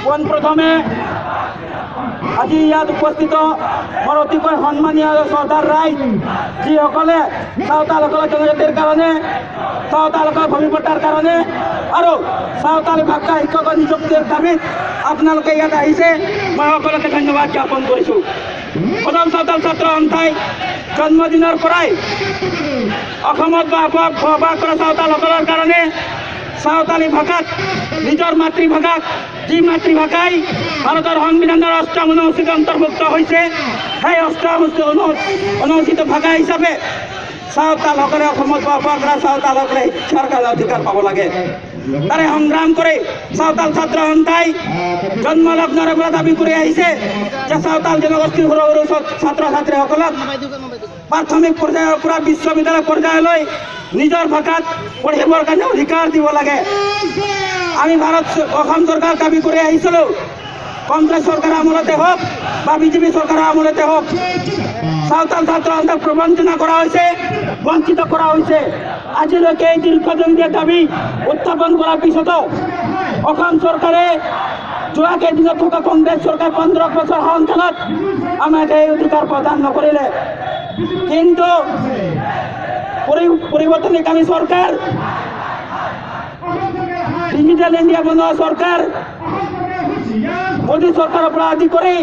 পোনপ্ৰথমে আজি ইয়াত উপস্থিত মোৰ অতিকৈ সন্মানীয় আৰু শ্ৰদ্ধাৰ ৰাইজ, যিসকলে চাওতালসকলৰ জনজাতিৰ কাৰণে, চাওতালসকলৰ ভূমিপট্টাৰ কাৰণে আৰু চাওতালী ভাষা শিক্ষকৰ নিযুক্তিৰ দাবীত আপোনালোকে ইয়াত আহিছে, মই সকলোকে ধন্যবাদ জ্ঞাপন কৰিছোঁ। সদৌ চাওতাল ছাত্ৰ সন্থাই জন্মদিনৰ পৰাই অসমত বসবাস কৰা চাওতালসকলৰ কাৰণে চাওতালী ভাষাত, নিজৰ মাতৃভাষাক, যি মাতৃভাষাই ভাৰতৰ সংবিধানৰ অষ্টম অনুসূচীত অন্তৰ্ভুক্ত হৈছে, সেই অষ্টম অনুসূচিত ভাষা হিচাপে চাওতালসকলে, অসমত বসবাস কৰা চাওতালসকলে শিক্ষাৰ কাৰণে অধিকাৰ পাব লাগে। তাৰে সংগ্ৰাম কৰি চাওতাল ছাত্ৰ সন্থাই জন্মলগ্নৰে পৰা দাবী কৰি আহিছে যে চাওতাল জনগোষ্ঠীৰ সৰু সৰু ছাত্ৰ ছাত্ৰীসকলক প্ৰাথমিক পৰ্যায়ৰ পৰা বিশ্ববিদ্যালয় পৰ্যায়লৈ নিজৰ ভাষাত পঢ়িবৰ কাৰণে অধিকাৰ দিব লাগে। আমি ভাৰত অসম চৰকাৰক দাবী কৰি আহিছিলোঁ, কংগ্ৰেছ চৰকাৰৰ আমোলতে হওক বা বিজেপি চৰকাৰৰ আমোলতে হওক, চাওতাল ছাত্ৰ সন্থাক প্ৰবঞ্চনা কৰা হৈছে, বঞ্চিত কৰা হৈছে। আজিলৈকে এই দীৰ্ঘদিনীয়া দাবী উত্থাপন কৰাৰ পিছতো অসম চৰকাৰে, যোৱা কেইদিনত থকা কংগ্ৰেছ চৰকাৰ 15 বছৰ শাসনকালত আমাক এই অধিকাৰ প্ৰদান নকৰিলে। কিন্তু পৰিৱৰ্তনকামী চৰকাৰ, ডিজিটেল ইণ্ডিয়া বনোৱা চৰকাৰ, মোদী চৰকাৰৰ পৰা আদি কৰি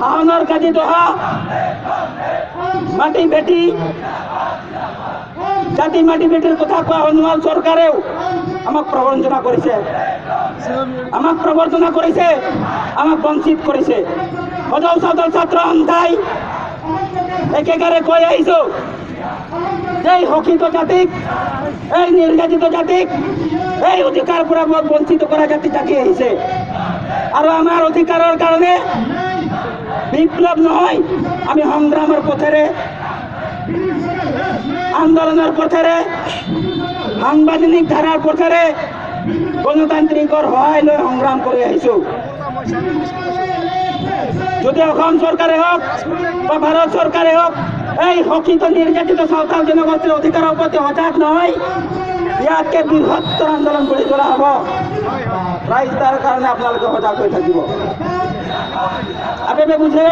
শাসনৰ গাদীত অহা মাটি ভেটি, জাতি মাটি ভেটিৰ কথা কোৱা সোণোৱাল চৰকাৰেও আমাক প্ৰবঞ্চনা কৰিছে, আমাক প্ৰৱৰ্তনা কৰিছে, আমাক বঞ্চিত কৰিছে। সদৌ চাওতাল ছাত্ৰ সন্থাই একেবাৰে কৈ আহিছোঁ যে এই শোষিত জাতিক, এই নিৰ্যাতিত জাতিক, এই অধিকাৰ পৰা বঞ্চিত কৰা জাতি জাগি আহিছে আৰু আমাৰ অধিকাৰৰ কাৰণে বিপ্লৱ নহয়, আমি সংগ্ৰামৰ পথেৰে, আন্দোলনৰ পথেৰে, সাংবিধানিক ধাৰাৰ পথেৰে, গণতান্ত্ৰিকৰ সহায় লৈ সংগ্ৰাম কৰি আহিছোঁ। যদি অসম চৰকাৰে হওক বা ভাৰত চৰকাৰে হওক এই শোষিত নিৰ্যাতিত চাওতাল জনগোষ্ঠীৰ অধিকাৰৰ প্ৰতি সজাগ নহয়, ইয়াতকৈ বৃহত্তৰ আন্দোলন গঢ়ি তোলা হ'ব। ৰাইজ, তাৰ কাৰণে আপোনালোকে সজাগ হৈ থাকিব। আপেপে বুঝে।